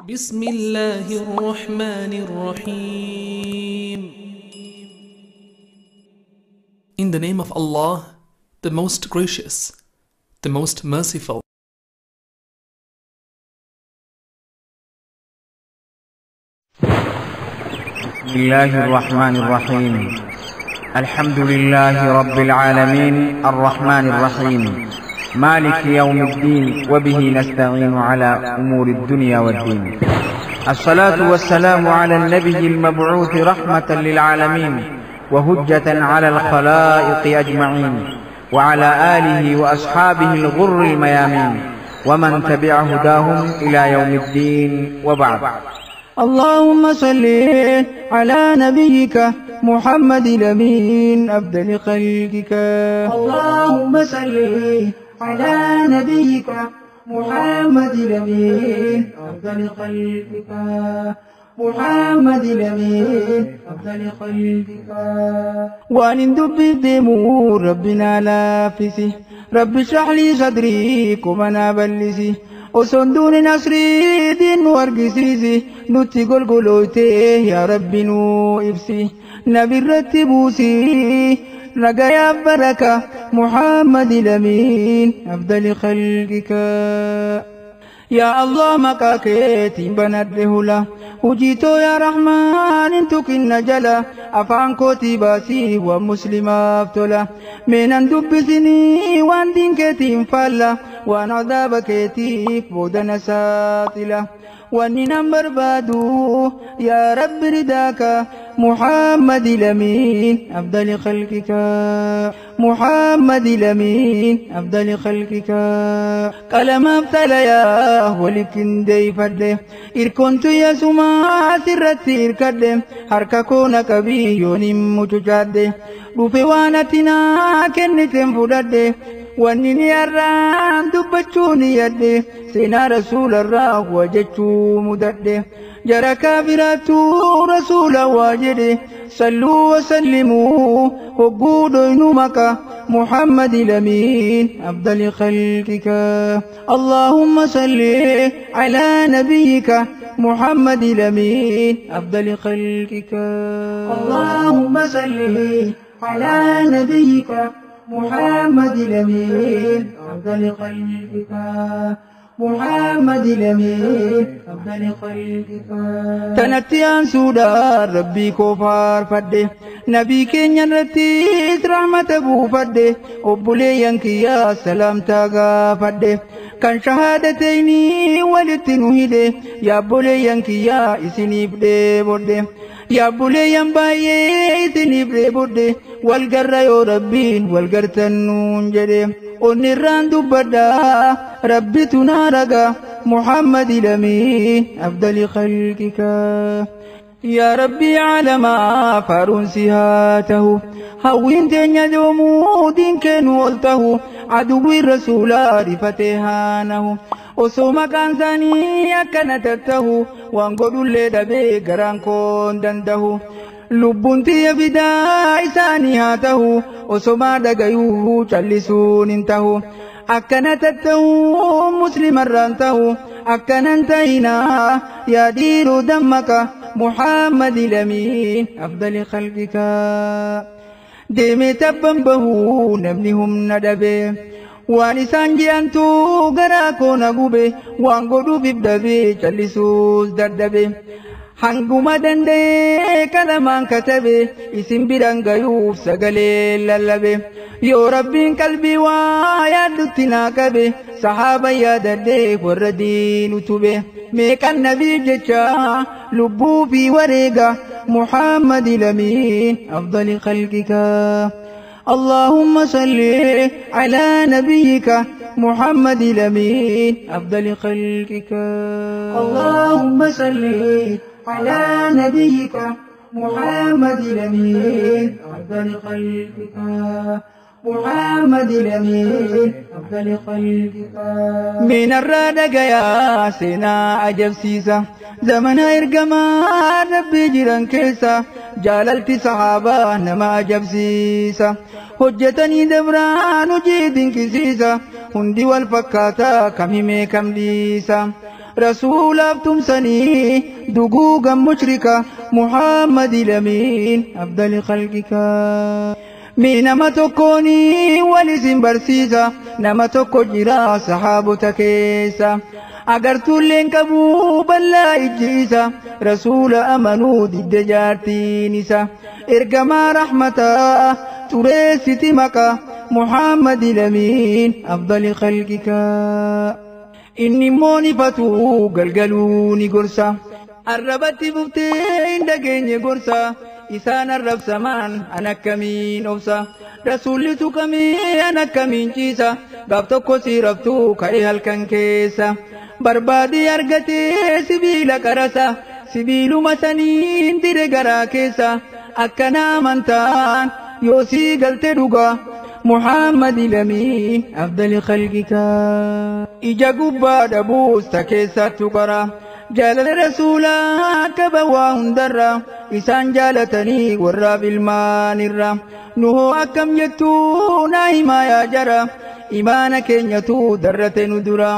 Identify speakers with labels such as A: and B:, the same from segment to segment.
A: بسم الله الرحمن الرحيم. In the name of Allah, the most gracious, the most merciful.
B: بسم الله الرحمن الرحيم. الحمد لله رب العالمين الرحمن الرحيم مالك يوم الدين وبه نستعين على أمور الدنيا والدين. الصلاة والسلام على النبي المبعوث رحمة للعالمين وهجة على الخلائق أجمعين وعلى آله وأصحابه الغر الميامين ومن تبع هداهم إلى يوم الدين وبعد.
C: اللهم صل على نبيك محمد الأمين أفضل خلقك. اللهم صل على نبيك محمد الأمين أفضل خلقك. محمد الأمين أفضل خلقك. وأن دبي ربنا لافسي رب اشرح لي صدري كما بلسي وصندون نصري دين ورقسيسي نتي قلقلوتي يا ربي نو إفسي نبي رتبوسي رقا بركة محمد الأمين أفضل خلقك. يا الله مكاكيتي بنده لا وجيتو يا رحمن انتك النجلة أفعن كوتي باسي ومسلم أفتلا من اندبسني وان دين كتيم فلا وان عذاب كتيف بودن ساتلا واني نمبر بادو يا رب رداك محمد الأمين أفضل خلقك. محمد الأمين أفضل خلقك. قلم ابتليا ولكن دي فده إركنت يا سما سرتي إركده حرككون كبيون متجاده رفوانتنا كنتم فدده وانني أرام دبتشوني يدي سينا رسول الله وجدتو مدده جرى كافرات رسول واجده صلوا وسلموا وقود نمك محمد الأمين أفضل خلقك. اللهم صل على نبيك محمد الأمين أفضل خلقك. اللهم صل على نبيك محمد الأمين أفضل خلقك. محمد الأمين أفضل خلقك. تنتيان سودا ربي كفار فده نبي كين رتيت رحمة أبو فده أبولي ينكي يا سلام تاغا فده كان شهادتين ولتنهده يا بولي ينكي يا إسني بده برده يا بولي ينباي إسني بده برده والقر يا ربين والقر تنون جده ونران دبدا ربي تنارقا محمد الأمين أفضل خلقك. يا ربي على ما فارنسيهاته هوين تنيا دين كنولته عدو الرسول رفتهانه وسوما كان ثاني أكنتته وانقلوا اللي دبي قران دنده لبنتي فدا إسانيهاته وسوما دقيوه جلسون انتهو أكنتته مسلم رانته أكننتهنا يا دير دمك محمد الأمين أفضل خلقك. ديمي تبن به نبنهم ندبه وانسان جيانتو غراكو نغوبه وانغدو ببدبه جلسوس دردبه hanguma danda'e kalamaan katabe isin biraan gayuuf sagalee lallabe yoo rabbiin qalbii waa yaaddutti naa qabe sahaaba yaadadhee warra diinu tube meeqan nabii jecha lubbuu fi wareega Muhammad الأمين أفضل خلقك. اللهم صل على نبيك محمد الأمين أفضل خلقك. اللهم صل على نبيك محمد الأمين أفضل خلقك. محمد الأمين أفضل خلقك. من الرادق يا سنا أجب سيسا زمن إرقما ربي جيران كيسا جاللت صحابة نما أجب سيسا hojjetanii dabraan hojii dinqisiisa hundi wal fakkaataa kam himee kam dhiisa. Rasuulaaf tumsanii duguugan mushrika Muhammad lamiin afdali khalqika. Mee nama tokkooni wal isin barsiisa, nama tokko jira sahaabota keessa. Agartuulleen qabu bal'aa ijji isa, rasuula amanuu didde jaartiin isa. Ergamaa rahmataa xureessiti maqaa Muhammad lamiin afdali khalqika. Inni immoo ni fatu galgaluu ni gorsa. Arrabatti buftee hin dhageenye gorsa. Isaan arrabsamaan an akkamiin obsa. Rasuulli tuqamee an akkamiin ciisa. Gaaf tokko si raftuu ka'ee halkan keessa. Barbaadee argatee sibiila qarasa. Sibiiluma saniin dire garaa keessa. Akkana amantaan yoo sii galte dhugaa. Muhammad lamiin afdali khalqika. Ija gubbaa dhabuus ta keessattu qara. Jaalala rasuulaa qaba waa hundarra. Isaan jaalatanii warraaf ilmaanirra. Nuhoo akkam jettuu naa himaa yaa jara. Imaana keenyatu darrate nu dura.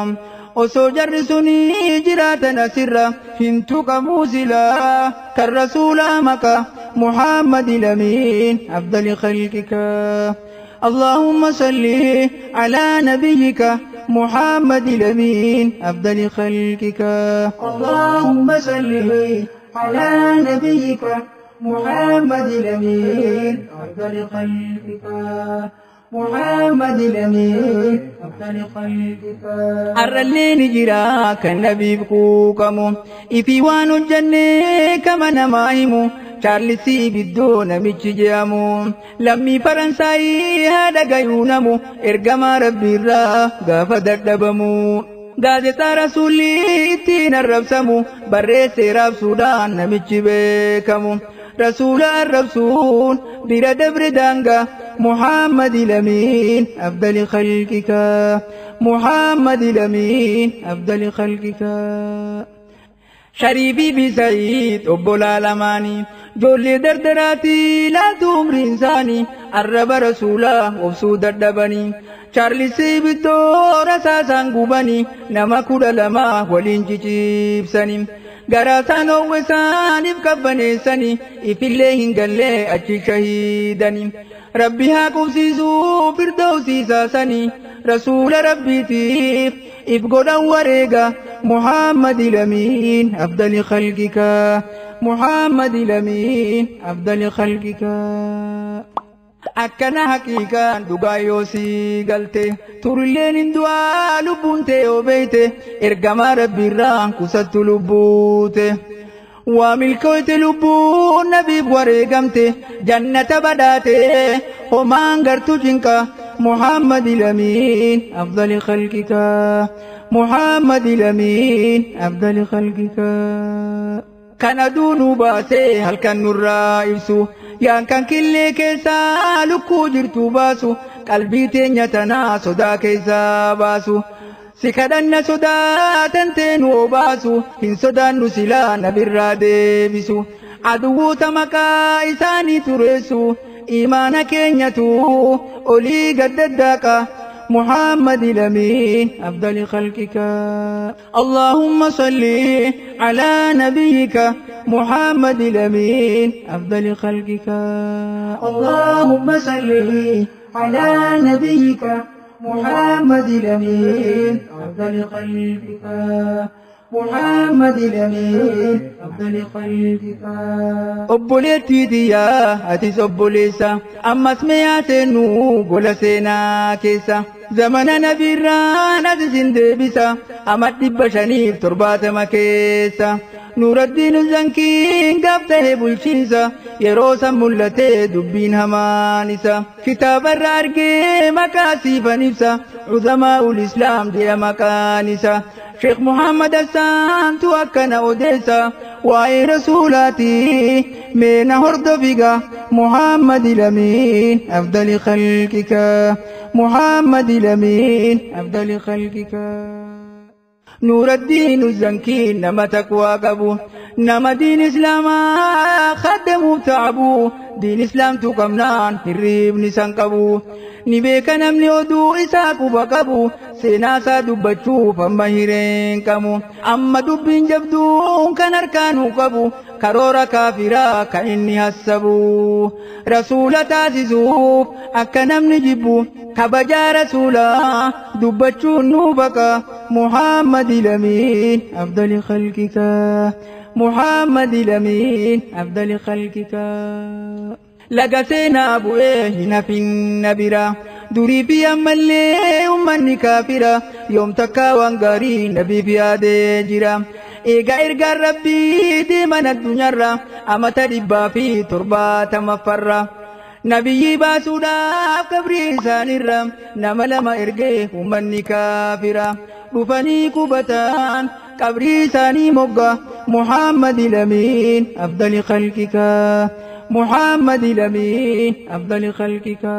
C: Osoo jarri suni jiraatan asirra. Hin tuqamuu silaa kan rasuulaa maqaa. Muhammad lamiin afdali khalqika. اللهم صل على نبيك محمد الأمين أفضل خلقك. اللهم صل على نبيك محمد الأمين أفضل خلقك. محمد الأمين أفضل خلقك. أرلين جراك النبي بكوكم إفي وانو الجنة كما نمايمو. Chaarlisii biddoo namichi je'amu lammii Faransaayii haadha gayuunamu ergamaa rabbiirraa gaafa dadhabamu. Gaazexaa rasuulli ittiin arrabsamu barreessee raabsuudhaan namichi beekamu. Rasuula arrabsuun bira dabre daangaa Muhammad lamiin afdali khalqika. Muhammad lamiin afdali khalqika. Shariifii fi Sa'iid obbolaa lamaanii ijoollee dardaraatii laatu umriin isaanii arraba rasuulaa obsuu dadhabanii. Chaarlisii biddoo rasaasaan gubanii nama 12 waliin ciciibsanii. Garaa isaan ho'u isaaniif qabbaneessanii ifillee hin gallee achi shahiidanii. Rabbi haa qubsiisuu firdawsiisaa sanii rasuula rabbiitiif if godhan wareega. Muhammad lamiin afdali khalqika. Muhammad lamiin afdali khalqika. Akkana haqiiqaan dhugaa yoo sii galte turilleen hin du'aa lubbuun tee yoo beeyte ergamaa rabbiirraa kusattu lubbuute. Waa milkooyte lubbuun nabiif wareegamte jannata badhaate homaan gartuu cinqa. Muhammad lamiin afdali khalqika. Muhammad lamiin afdali khalqika. Kan aduu nu baasee halkan nurraa ibsu yaan kan killee keessaa lukkuu jirtu baasu qalbii teenya tanaa sodaa keessaa baasu. Si kadhanna sodaatan teenu obaasu hin sodaannu silaa nabirraa deebisu. Aduwwoota maqaa isaanii tureessu imaana keenyatu olii gaddadaaqa. محمد الأمين أفضل خلقك. اللهم صل على نبيك محمد الأمين أفضل خلقك. اللهم صل على نبيك محمد الأمين أفضل خلقك. محمد الأمين أفضل خلقك. Obboleettii tiyyaa atis obboleessa ammas mi'aa seenuu gola seenaa keessa. Zamana nabiirraan atis hin deebisa amma 570 keessa. Nuuraddiin Zankiin gaaf ta'e bulchiinsa yeroo san mul'atee dubbiin hamaan isa. Kitaabarra argee maqaa siifan ibsa Cuzamaa'ul Islaam jedha maqaan isa. Sheekh Muhammad Hassaantu akkana odeessa waa'ee rasuulaatii meena hordofiga. Muhammad lamiin afdali khalqika. Muhammad lamiin afdali khalqika. Nuuraddiin Zankiin nama taqwaa qabu nama diin islaamaa khadamuuf ta'abu diin islaamtu qabnaan hirriibni san qabu. Ni beeka namni oduu isaa quba qabu seenaa isaa dubbachuuf amma hireen qabu amma dubbiin jabduun kan harkaanuu qabu karoora kaafiraa kan inni hassabu rasuula taasisuuf akka namni jibbu kabajaa rasuulaa dubbachuun nuu baqa Muhammad lamiin afdali khalqika Muhammad lamiin afdali khalqika. Laga seenaa bu'ee hin hafin na bira durii fi ammallee ummanni kaafira yoom takkaa waan gaarii nabiif yaadee jira eegaa ergaan rabbii deeman addunyaarra amata 170ffarra nabiyyi baasuudhaaf qabrii isaanirra nama lama ergee ummanni kaafira dhufanii qubatan qabrii isaanii mogga Muhammad lamiin afdali khalqika Muhammad lamiin afdali khalqika.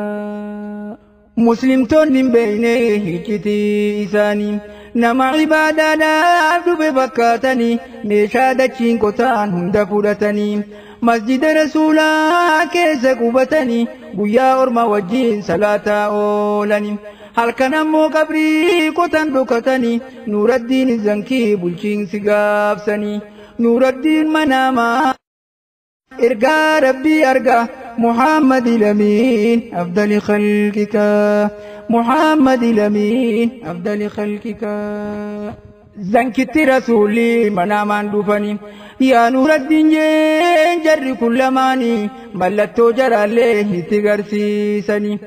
C: Muslimtoonni hin beekne hiccitii isaanii nama ibaadaadhaaf dhufe fakkaatanii meeshaa dachiin qotaan hunda fudhatanii masjida rasuulaa keessa qubatanii guyyaa orma wajjin salaataa oolanii halkan ammoo qabrii qotan dhokatanii Nuuraddiin Zankii bulchiinsi gaafsanii Nuuraddiin manaamaa ergaa rabbii arga Muhammad lamiin afdali khalqika Muhammad lamiin afdali khalqika. Zankitti rasuulli manaamaan dhufanii yaa Nuuraddiin jeen jarri kun lamaanii mallattoo jaraallee itti garsiisanii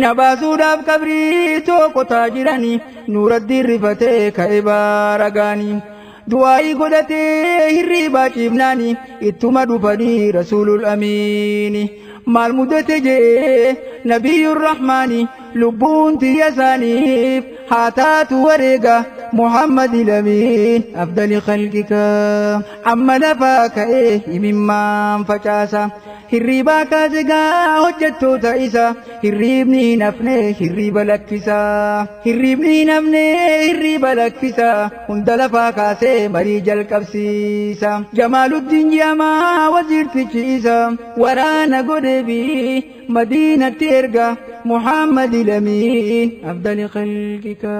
C: na baasuudhaaf qabrii tokkotaa jiranii Nuuraddiin rifatee ka'ee baaragaanii. Du'aa'ii godhatee hirriibaa ciifnaani ittuma dhufanii rasuulul amiini maal mudate jee nabiyyuur rahmaani lubbuun tiyya isaaniif haa taatu wareega Muhammad lamiin afdali khalqika amma lafaa ka'ee himimmaan facaasa hirriibaa kaase gaa hojjettoota isa hirriibni hin hafne hirriiba lakkisa hirriibni hin hafne hirriiba lakkisa hunda lafaa kaasee marii jalqabsiisa Jamaaluddiin Ji'amaa waziirtichi isa waraana godheefi Madiinatti erga Muhammad lamiin afdali khalqika.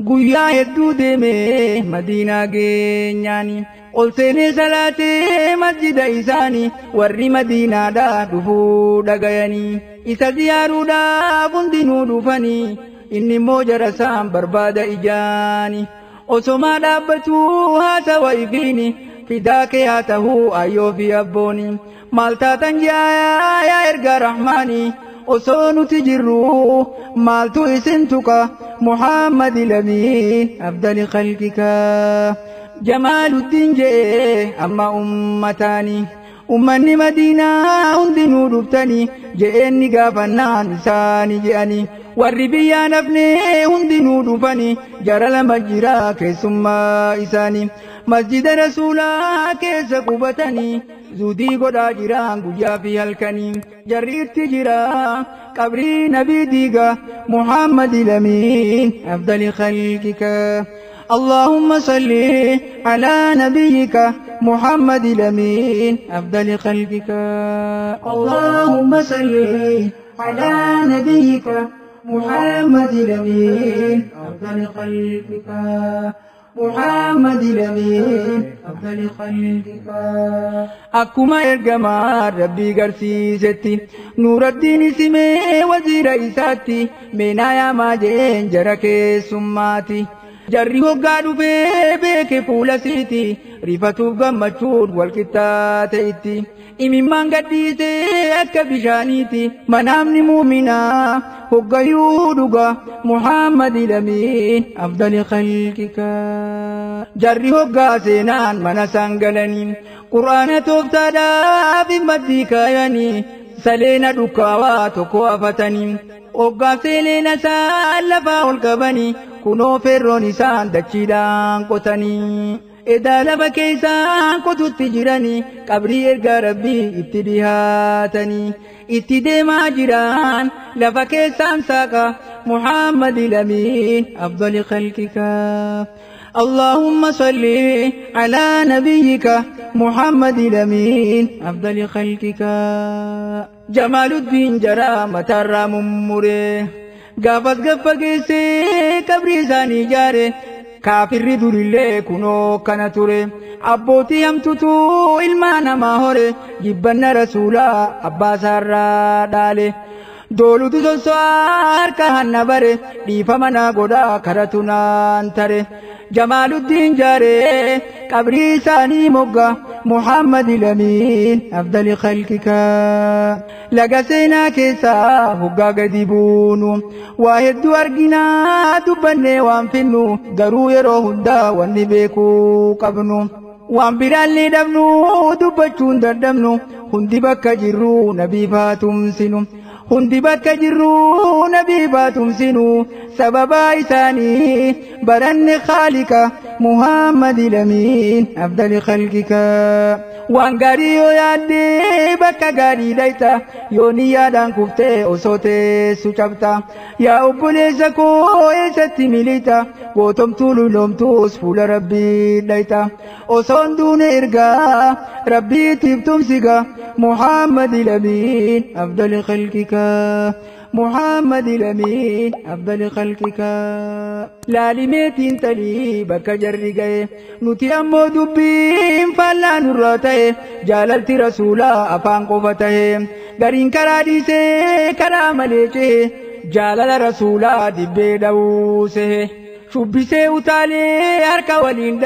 C: Guyyaa hedduu deemee Madiinaa geenyaani ol seenee salaatee masjida isaanii warri Madiinaadhaa dhufuu dhagayanii isa ziyaaruudhaaf hundinuu dhufanii inni immoo jara isaan barbaada ijaani osomaa dhaabbatuu haasawa ifiini fidaa kee haa tahuu ayyoo fi abbooni maal taatan yaa erga rahmaanii osoo nuti jirru maaltu isin tuqa Muhammad lamiin afdali khalqika. Jamaaluddiin jee amma ummataani ummanni Madiinaa hundinuu dhuftanii je'eenni gaafannaan isaanii je'anii warri biyyaan hafne hundinuu dhufanii jara lama jira keessummaa isaanii masjida rasuulaa keessa qubatanii zuudii godhaa jiraan guyyaa fi halkanii jarri itti jira qabrii nabii diiga Muhammad lamiin afdali khalqika. اللهم صل على نبيك محمد لمين أفضل خلقك. اللهم صل على نبيك محمد لمين أفضل خلقك. محمد لمين أفضل خلقك. أكما إرجما ربي قرسيستي نور الدين سمي وزير إساتي منا يا ماجين جرك سماتي jarri hoggaa dhufee beeke fuula siiti rifatuuf gammachuun wal qixxaate itti imimmaan gadhiisee akka bishaaniiti manaamni muuminaa hoggayyuu dhuga Muhammad lamiin afdali khalqika. Jarri hoggaa seenaan mana isaan galanii qur'aana tooftaadhaaf maddii kaayanii saleena dhukkaawaa tokko afatanii hoggaa seleena isaan lafaa ol qabanii kunoo ferroon isaan dachiidhaan qotanii edaa lafa keessaan qotutti jiranii qabrii ergaa rabbii itti dhihaatanii itti deemaa jiran lafa keessaan saaqa Muhammad lamiin afdali khalqika. اللهم صل على نبيك محمد الأمين أفضل خلقك. جمال الدين جرى متر ممره قافت قفقيسي قبري زاني جاري كافر دوري كنو كان توري أبوتي أمتتو إلمانا ما هوري جبنا رسولا أبا سارا دالي دولو تسوار كهنا بري ديفمنا غدا كرتنا انتري جمال الدين جاري قبري ساني مغا محمد الأمين أفضل خلقك. لقسينا كيسا هقا قديبونو واحد أرقنا دبني وانفنو درو يروهن دا وانبيكو قبنو وان برالي دبنو دبچون دردمنو هندي بكا جرو نبي فاتم سنو hundi bakka jirru nabii baatumsinu sababa isaanii baranni khaalika Muhammad lamiin afdali khalqika. Waan gaarii yoo yaadde bakka gaarii dhayta yoo niyyaadhaan kuftee osoo teessu cabta yaa obboleessa koo eessatti milita gootomtuu lulloomtuus fuula rabbii dhayta osoon duune ergaa rabbiitiif tumsiga Muhammad lamiin afdali khalqika. محمد الأمين أفضل خلقك. لالميتين تلي بك جرقي نتي أمو دبين فلا نراتي جاللت رسولا أفان قفته غرين كراديسي كرامليتي جالل رسولا دبي دوسه شبسي أتالي أركا ولين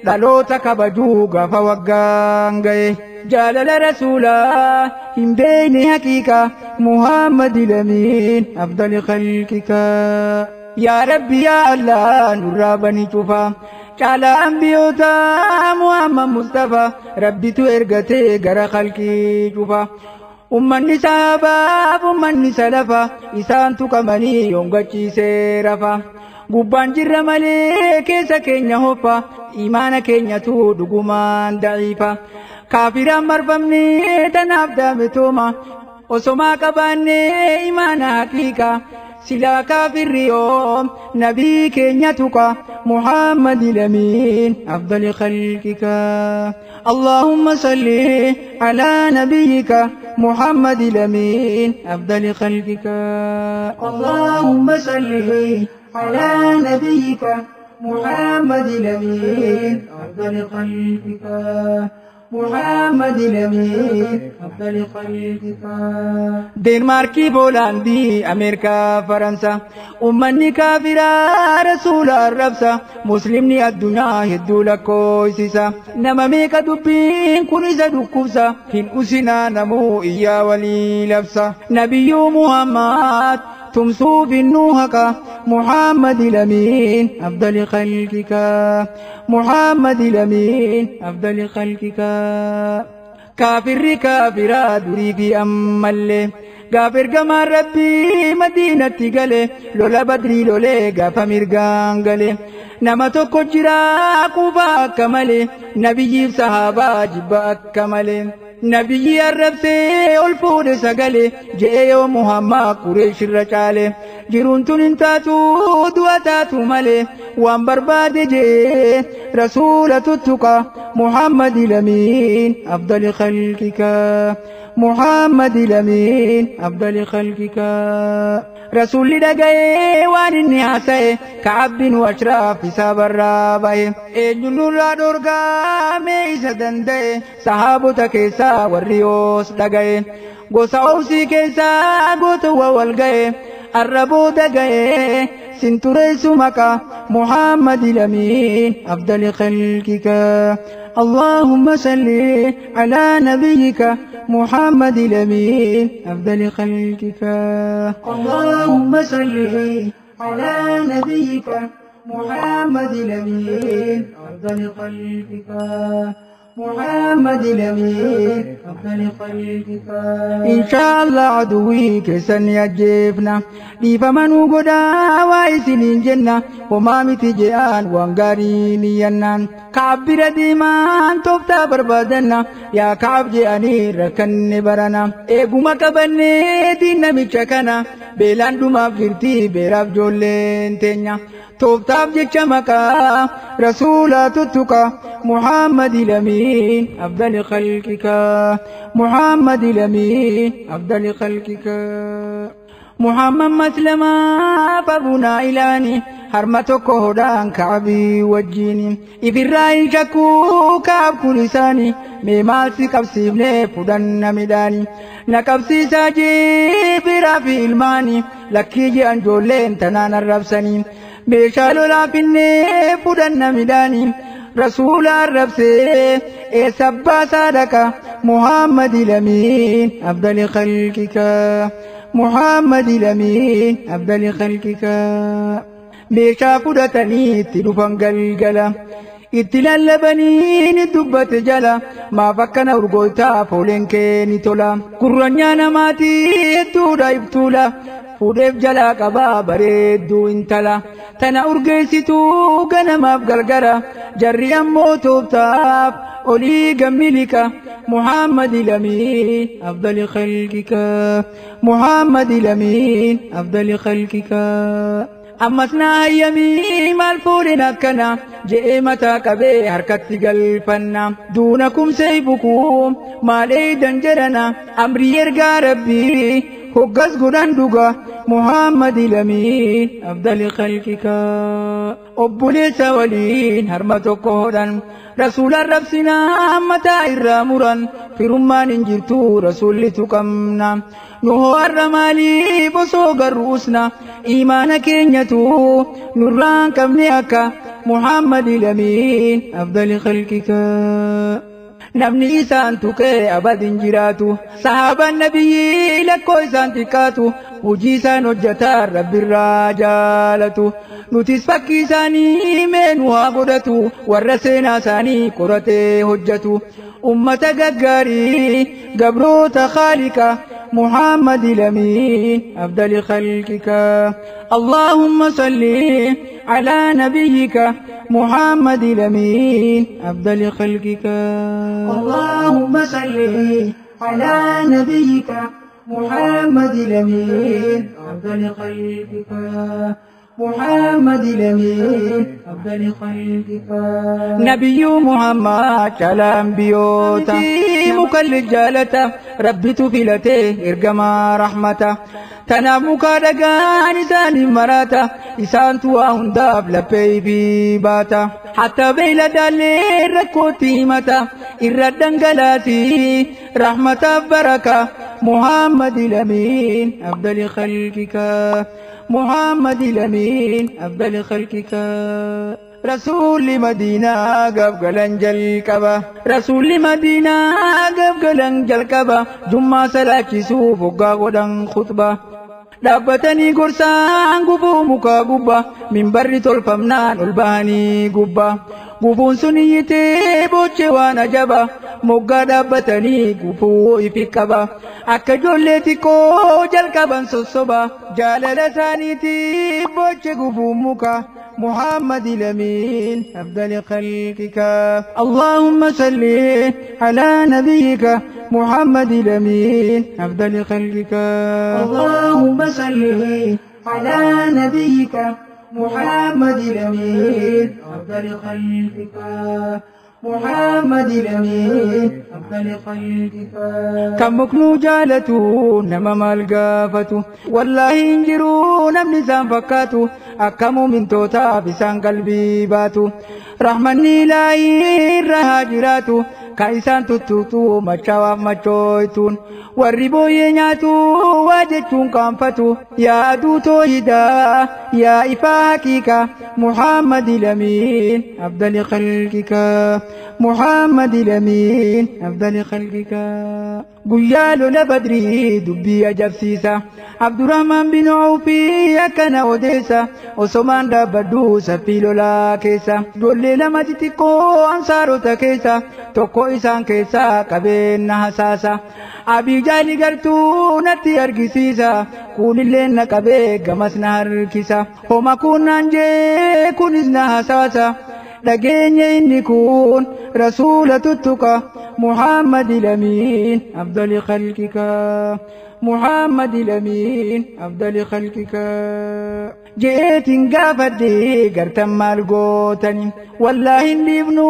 C: dhaloota kabajuu gaafa waggaan ga'e jaalala rasuulaa hin beekne haqiiqa Muhammad lamiin afdali khalqika. Yaa Rabbi yaa Allah nurraa bani cufa caalaa ambiyoota Muhammad Mustafa Rabbitu ergatee gara khalqii cufa. Ummanni saabaaf ummanni salafa isaan tuqamanii yoongachiisee rafa. Gubbaan jirra malee keessa keenya hoppa imaana keenyatu dhugumaan da'iifa. Kaafiraan marfamne tanaaf daame tooma osomaa qabaanne imaana haqiiqa silaa kaafirri yoom nabii keenya tuqa Muhammad lamiin afdali khalqika. Allahumma salli ala nabiyyika محمد الأمين أفضل خلقك. اللهم صل على نبيك محمد الأمين أفضل خلقك. محمد الأمين أفضل خلقك. دنماركي بولاندي أمريكا فرنسا أمني كافرة رسول الربسة مسلمني الدنيا هدو لكويسيسا نما ميكا دبين كنيسا دكوسا هن أسنا نمو إيا ولي لبسا نبي محمد تمسو بالنوهك محمد الأمين أفضل خلقك. محمد الأمين أفضل خلقك. كافر كافرا دري في أمالي غافر كما ربي مدينة قلي لولا بدري لولي غافا مرغان قلي نما توكو جرا كوفا كمالي نبي صحابة جبا كمالي نبي الربسي الفود سقلي جئ محمد قريش الرجالي جرون تنتاتو دواتاتو مالي وان برباد جئ رسولة التقى محمد الأمين أفضل خلقك. محمد الأمين أفضل خلقك. رسول دقاي وان النعاسي كعب واشراف ساب الرابي اجنو لا دورغا ميسا دندي صحابو تكيسا والريوس دقاي غوسا اوسي كيسا غوتو والغاي الربو دقاي سنتريس مكا محمد الأمين أفضل خلقك. اللهم صل على نبيك محمد الأمين أفضل خلقك. اللهم صل على نبيك محمد الأمين أفضل خلقك. محمد الأمين أفضل خلقك إن شاء الله عدوي كسن يجفنا لفمن قدا وإسن جنة وما متجان وانقارين ينان كعب رديمان توفتا بربادنا يا كعب جاني ركن برنا إيقوما كبني دينا ميشكنا بلاندو ما فيرتي بيراف جولين تنيا توفتاف جتشمكا رسولا تتكا محمد الأمين أفضل خلقك محمد الأمين أفضل خلقك محمد مسلما فبنا إلاني هرمتك هدان كعبي وجيني إفراي شكو كعب كلساني ميمالسي كبسيبني فدن مداني نكبسي ساجي برافي الماني لكيجي أنجولين تنان الربسني meeshaa lolaa finnee fudhanna midhaanii rasuula arrabsee eessa abbaa saadaqa Muhammad Lamiin afdali khalqika Muhammad Lamiin afdali khalqika meeshaa fudhatanii itti dhufan galgala itti lallabanii ni dubbate jala maaf akkana urgoytaa fooleen kee ni tola gurranyaa namaatii hedduudha ibtuula fuudheef jalaa qabaa bareedduu intala tana urgeessituu ganamaaf gargara jarri ammoo tooftaaf olii gammilika Muhammad Lamiin afdali khalqika Muhammad Lamiin afdali khalqika ammas naa hayyamii maal fuudhin akkana je'ee mataa qabee harkatti galfanna duunakum seeybukum maal eeydan jedhana amrii ergaa rabbii hoggas godhan dhuga Muhammad Lamiin afdali khalqika obboleessa waliin harma tokko hodhan rasuula arrabsinaa mataa irraa muran firummaan hin jirtu rasuulli tuqamna nu hoo har'a maaliif osoo garruusna imaana keenyatu nurraan qabne akka Muhammad Lamiin afdali khalqika namni isaan tuqee abadin jiraatu sahaabaan nabiyyi lakkoo isaan xiqqaatu hojii isaan hojjetan rabbirraa jaalatu nutis fakkii isaanii mee nu haa godhatu warra seenaa isaanii qoratee hojjetu ummata gaggaarii gabroota khaaliqa محمد الأمين أفضل خلقك اللهم صل على نبيك محمد الأمين أفضل خلقك اللهم صل على نبيك محمد الأمين أفضل خلقك محمد الأمين أفضل خلقك نبي محمد كلام بيوتا مكلل جالته ربي تفلته إرقما رحمته تنامك دقان إسان مراته إسان تواهن داب لبي في باتا حتى بيلا دالي ركوتي متا إردن قلاتي رحمة بركة محمد الأمين أفضل خلقك محمد الأمين أفضل خلقك رسول مدينة قبل جلكبة رسول مدينة قبل جلكبة جمعة سلاكي سوف قاغدن خطبة dhaabbatanii gorsaan gufuu mukaa gubbaa minbarri tolfamnaan ol bahanii gubbaa gufuun sun iyyitee boochee waan ajaba moggaa dhaabbatanii gufuu ifi qaba akka ijoollee xiqqoo jalqaban sossoba jaalala isaaniitiif boochee gufuun mukaa محمد الأمين أفضل خلقك اللهم صل على نبيك محمد الأمين أفضل خلقك اللهم صل على نبيك محمد الأمين أفضل خلقك محمد الأمين أفضل خلقك كم مكنو جالتو نما مالقافتو والله انجرو نمني سان فكاتو أكمو من توتا بسان قلبي باتو رحمني لا الرهاجراتو كايسان tuttuutu machawaaf machoytuun warri booyyee nyaatu waa jechuun qaanfatu yaa aduu tooyidaa yaa ifaa haqiiqa Muhammad Lamiin afdali khalqika Muhammad Lamiin afdali khalqika guyyaa lola badrii dubbii ajabsiisa Abdurrahman bin Awfi akkana odeessa osomaan dhaabbadhu saffii lolaa keessa ijoollee lama xixiqqoo ansaarota keessa tokko Tokko isaan keessaa qabeenya hasaasa. Abii Jahli gartuu natti argisiisa. Kunillee na qabee gamas na harkisa. Homa kun naan jee kunis na hasaasa. Dhageenye inni kun rasuula tuttuqa. Muhammad lamiin afdali khalqika. Muhammad lamiin afdali khalqika. Jeetiin gaafadhe gartan maal gootani. Wallaahi hin dhiifnu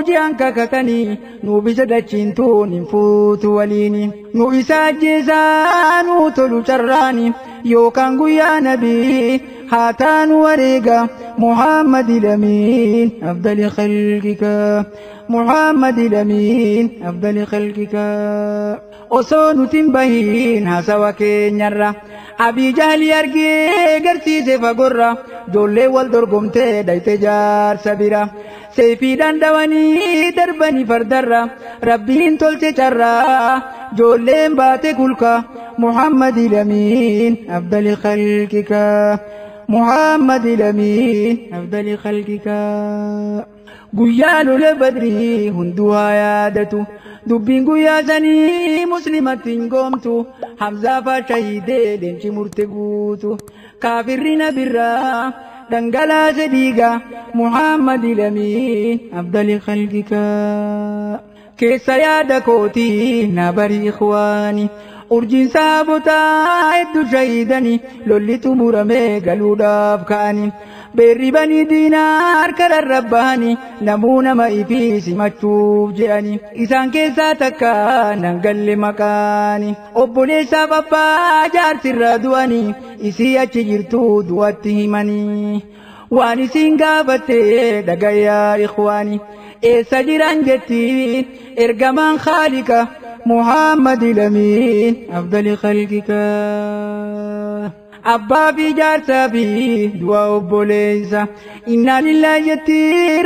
C: je'an kakatanii. Nu bisa dachiin tuun hin fuutu waliini. Nu isa ajjeesaa nu tolu carraani. Yookaan guyyaa nabii haa taanu wareega. Muhammad lamiin afdali khalqika. Muhammad lamiin afdali khalqika. Osoo nuti hin bahiin haasawa keenyarra. Abii Jahli argee garsiise fagorra. Ijoollee wal dorgomtee dhayite jaarsa bira. Seefiidhaan dhawanii darbanii fardarra. Rabbiin tolche carraa. Ijoolleen baate kulka. Muhammad lamiin afdali khalqika. Muhammad lamiin afdali khalqika. Guyyaa lola Badrii hunduu haa yaadatu. Dubbiin guyyaa sanii muslimatti hin goomtu. Hamzaa faa shahiidee leenci murte guutu. Kaafirri nabirraa dhangalaase dhiiga. Muhammad lamiin afdali khalqika. Keessa yaada kootii na bari ikhwaani. Urjiin saabotaa hedduu shahiidani. Lolli xumuramee galuudhaaf ka'ani. Beerri banii diinaa harka rarrabbahani. Namuu nama ifii simachuuf jedhani. Isaan keessaa takka nan galle maqaani. Obboleessaaf abbaa jaarsirraa du'ani. Isii achi jirtu du'atti himani. Waan isiin gaafatte dhagayaa ikhwaani. Eessa jiran jetti ergamaan khaalika. Muhammad lamiin afdali khalqika. Abbaa fi jaarsaa fi du'a obboleessa. Innaa lillahi jetti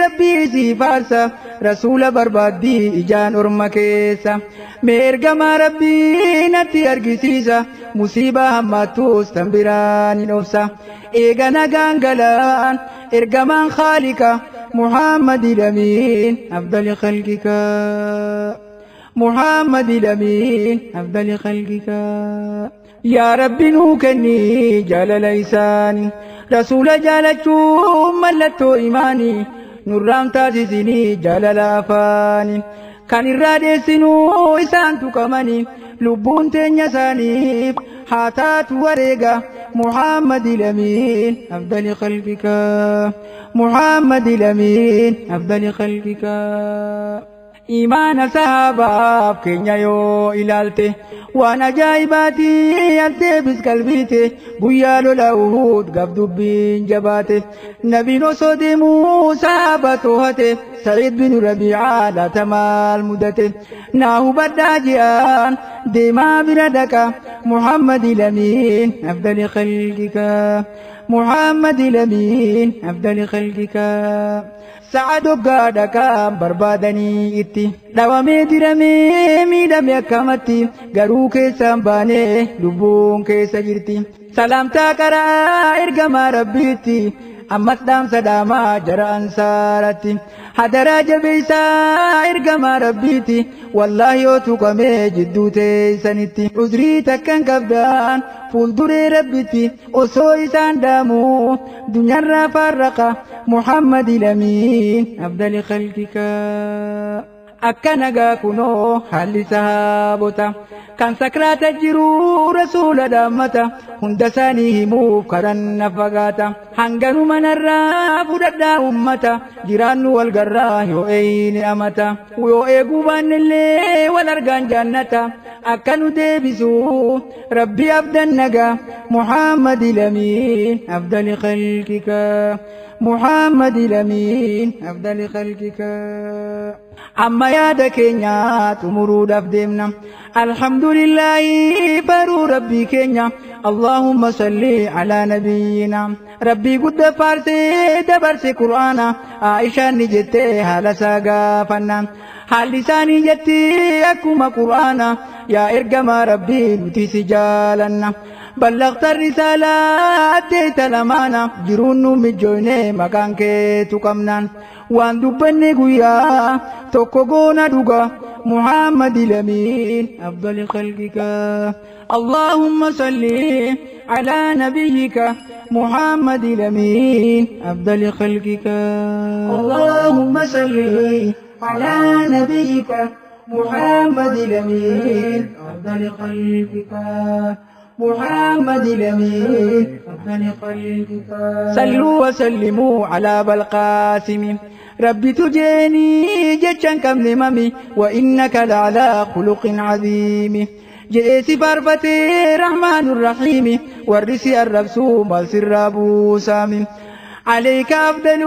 C: rabbii sii faarsa. Rasuula barbaaddii ijaan orma keessa. Mee ergamaa rabbii natti argisiisa. Musiibaa hammaattus tan biraan hin obsa. Eega nagaan galaan ergamaan khaalika. Muhammad lamiin afdali khalqika. Muhammad lamiin afdali khalqika. Yaa Rabbi nuu kenni jaalala isaanii. Rasuula jaalachuun mallattoo imaanii. Nurraan taasisinii jaalala afaanii. Kan irraa dheessinuu isaan tuqamanii. Lubbuun teenya isaaniif haa taatu wareega. Muhammad lamiin afdali khalqika. Muhammad lamiin afdali khalqika. Imaana sahabaaf keenya yoo ilaalte waan ajaa'ibaatii alteebis qalbiite. Guyyaa lola Uhud gaaf dubbiin jabaate. Nabiin osoo deemuu sahaba to'ate. Sa'iid bin Rabiicaa laata maal mudate. Naa hubadhaa ji'aan deemaa bira dhaqa. Muhammad lamiin afdali khalqika. Muhammad lamiin afdali khalqika. Sa'a doggaa dhaqaan barbaadanii itti. Dhawamee diramee miidhame akkamatti. Garuu keessaan baanee lubbuun keessa jirti. Salaamtaa karaa ergamaa rabbiitti. Ammas dhaamsa dhaamaa jara ansaaratti. Hadaraa jabeessaa ergamaa rabbiitti. Wallaahi yoo tuqamee jidduu teessanitti. Uzrii takkan qabdaan fuulduree rabbitti. Osoo isaan dhaamuu dunyaarraa farraqa. Muhammad lamiin afdali khalqika. Akka nagaa kunoo haalli sahaabota. Kan sakraata jiru rasuula dhaammata. Hunda isaanii himuuf karan na fagaata. Hanganuma narraa fudhadhaa ummata. Jiraannu wal garraa yoo eeyni amata. Yoo eeguu baannellee wal argaan jaannata. Akka nu deebisu rabbi abdan nagaa. Muhammad lamiin afdali khalqika. Muhammad lamiin afdali khalqika. Amma yaada keenya xumuruudhaaf deemna. Alhamdulillahi baruu rabbii keenya. Allahumma salli ala nabiyyina. Rabbii guddaa faarsee dabarse Qur'aana. Aishaan ni jettee haala isaa gaafanna. Haalli isaanii jetti akkuma Qur'aana. Yaa ergamaa rabbii nuti si jaalanna. بلغت الرسالة أديت الأمانة jiruun nu mijoyne maqaan keetu qabnaan waan dubbanne guyyaa tokko goona dhuga محمد الأمين أفضل خلقك اللهم صل على نبيك محمد الأمين أفضل خلقك اللهم صل على نبيك محمد الأمين أفضل خلقك محمد الأمين أفضل خلقك صلوا وسلموا على أبا القاسم ربي تجيني جتشا كم لممي وإنك لعلى خلق عظيم جئت فرفتي رحمن الرحيم والرسي الربسو مالسر أبو سامي عليك أفضل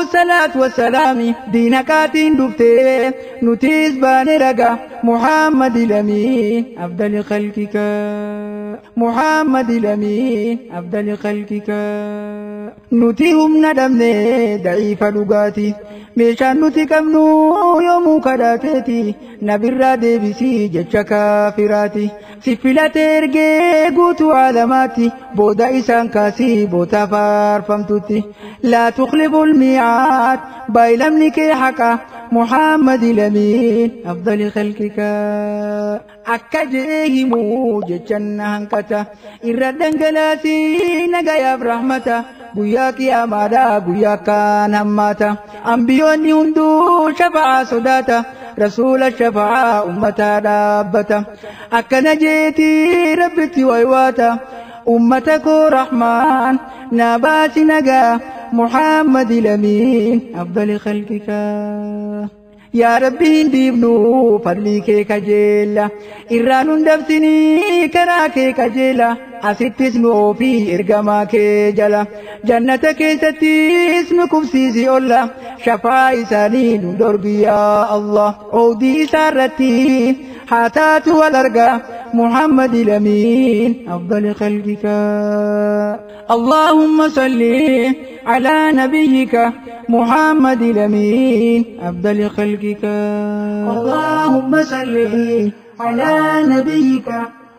C: الصلاة والسلام دينك دفتي نتيز بان رقا محمد الأمين أفضل خلقك محمد الأمين أفضل خلقك نتيهم ندمني ضعيف لغاتي meeshaan nuti qabnu yoomuu kadhaateeti nabirraa deebisii jecha kaafiraati si filate ergee guutuu aalamaatti booda isaan kaasii boota faarfamtutti laa tuqlibul mi'aad baay'ilamni kee haqa محمد الأمين أفضل خلقك akka jee himuu jechan hanqata irra dhangalaasii nagayaaf rahmata guyyaa qiyaamaadha guyyaa kaan hammaata ambiyoonni hunduu shafa'aa sodaata rasuula shafa'aa ummataa dhaabbata akkana jeetii rabbitti waywaata ummata koo rahmaan naa baasi nagaa محمد الأمين أفضل خلقك يا ربي ديبنو فضلي كي كجيلا إرانون دبسني كرا كي كجيلا أستس نوفي إرقما كي جلا جنة كي ستيس نكبسيسي أولا شفا إساني ندربي يا الله أودي سارتي حتى والأرقى محمد الأمين أفضل خلقك اللهم صل على نبيك محمد الأمين أفضل خلقك اللهم صل على نبيك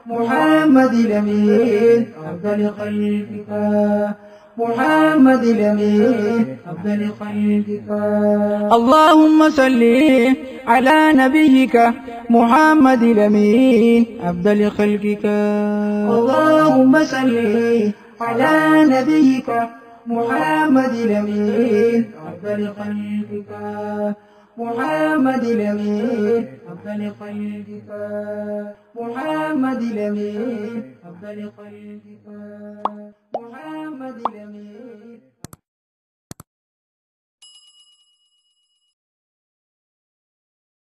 C: محمد الأمين أفضل خلقك محمد الأمين أفضل خلقك اللهم صل على نبيك محمد الأمين أفضل خلقك اللهم صل على نبيك محمد الأمين أفضل خلقك محمد الأمين أفضل خلقك محمد الأمين أفضل خلقك محمد الأمين.